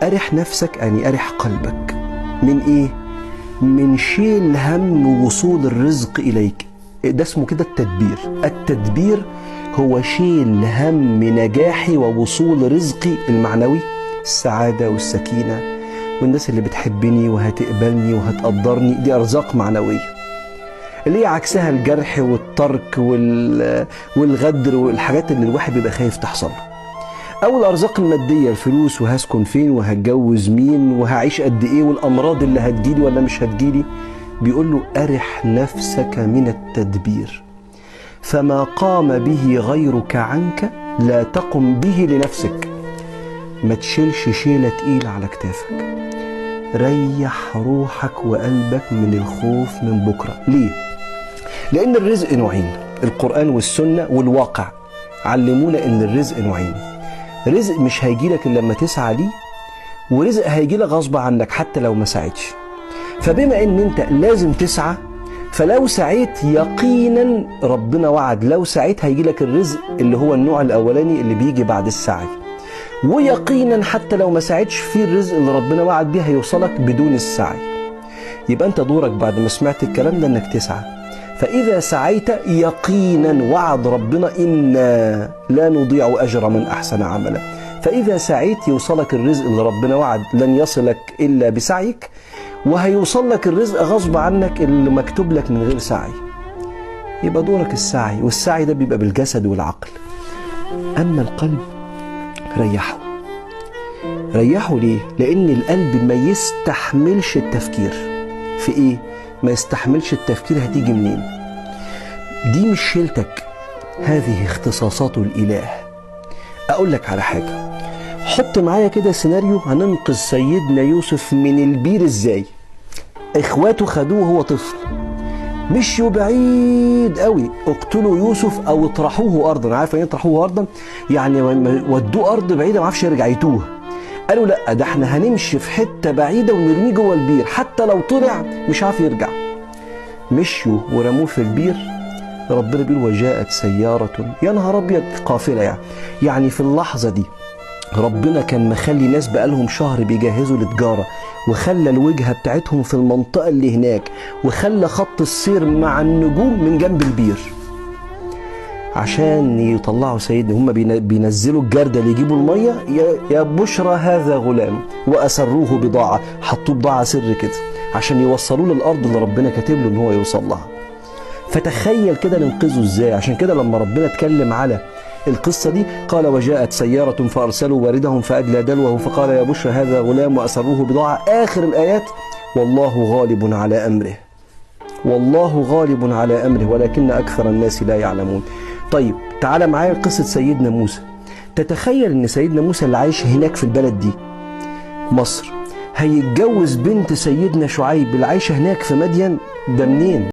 أرح نفسك يعني أرح قلبك من إيه؟ من شيل هم وصول الرزق إليك. ده اسمه كده التدبير. التدبير هو شيل هم نجاحي ووصول رزقي المعنوي، السعادة والسكينة والناس اللي بتحبني وهتقبلني وهتقدرني، دي أرزاق معنوية. اللي هي عكسها الجرح والترك والغدر والحاجات اللي الواحد بيبقى خايف تحصل له. أو الأرزاق المادية، الفلوس وهسكن فين وهتجوز مين وهعيش قد إيه والأمراض اللي هتجيلي ولا مش هتجيلي. بيقول له أرح نفسك من التدبير، فما قام به غيرك عنك لا تقم به لنفسك. ما تشيلش شيلة تقيلة على كتافك، ريح روحك وقلبك من الخوف من بكرة. ليه؟ لأن الرزق نوعين، القرآن والسنة والواقع علمونا إن الرزق نوعين. رزق مش هيجيلك إلا لما تسعى ليه، ورزق هيجيلك غصب عنك حتى لو ما سعيتش. فبما إن أنت لازم تسعى، فلو سعيت يقينا ربنا وعد لو سعيت هيجيلك الرزق اللي هو النوع الأولاني اللي بيجي بعد السعي، ويقينا حتى لو ما سعيتش في الرزق اللي ربنا وعد بيه هيوصلك بدون السعي. يبقى أنت دورك بعد ما سمعت الكلام ده إنك تسعى. فإذا سعيت يقينا وعد ربنا إنا لا نضيع أجر من أحسن عملا. فإذا سعيت يوصلك الرزق اللي ربنا وعد لن يصلك إلا بسعيك، وهيوصل لك الرزق غصب عنك اللي مكتوب لك من غير سعي. يبقى دورك السعي، والسعي ده بيبقى بالجسد والعقل. أما القلب ريحه. ريحه ليه؟ لأن القلب ما يستحملش التفكير في إيه؟ ما يستحملش التفكير هتيجي منين؟ دي مش شيلتك، هذه اختصاصات الإله. أقول لك على حاجة، حط معايا كده سيناريو هننقذ سيدنا يوسف من البير إزاي. إخواته خدوه وهو طفل، مشيوا بعيد قوي، اقتلوا يوسف أو اطرحوه أرضا. عارف يعني اطرحوه أرضا؟ يعني ودوه أرض بعيدة ما عرفش يرجع، يتوه. قالوا لا، ده احنا هنمشي في حتة بعيدة ونرميه جوه البير، حتى لو طلع مش عارف يرجع. مشوا ورموه في البير. ربنا بيقول وجاءت سيارة، يا نهار أبيض، قافلة. يعني في اللحظة دي ربنا كان مخلي ناس بقالهم شهر بيجهزوا لتجارة، وخلى الوجهة بتاعتهم في المنطقة اللي هناك، وخلى خط السير مع النجوم من جنب البير عشان يطلعوا سيدنا. هم بينزلوا الجردل اللي يجيبوا المية، يا بشرى هذا غلام، وأسروه بضاعة، حطوه بضاعة سر كده عشان يوصلوه للأرض اللي ربنا كاتب له إن هو يوصل لها. فتخيل كده ننقذه إزاي. عشان كده لما ربنا اتكلم على القصة دي قال وجاءت سيارة فأرسلوا واردهم فأدلى دلوه فقال يا بشرى هذا غلام وأسروه بضاعة. آخر الآيات والله غالب على أمره، والله غالب على أمره ولكن أكثر الناس لا يعلمون. طيب تعالى معايا قصة سيدنا موسى. تتخيل ان سيدنا موسى اللي عايش هناك في البلد دي مصر هيتجوز بنت سيدنا شعيب اللي عايشة هناك في مدين؟ ده منين؟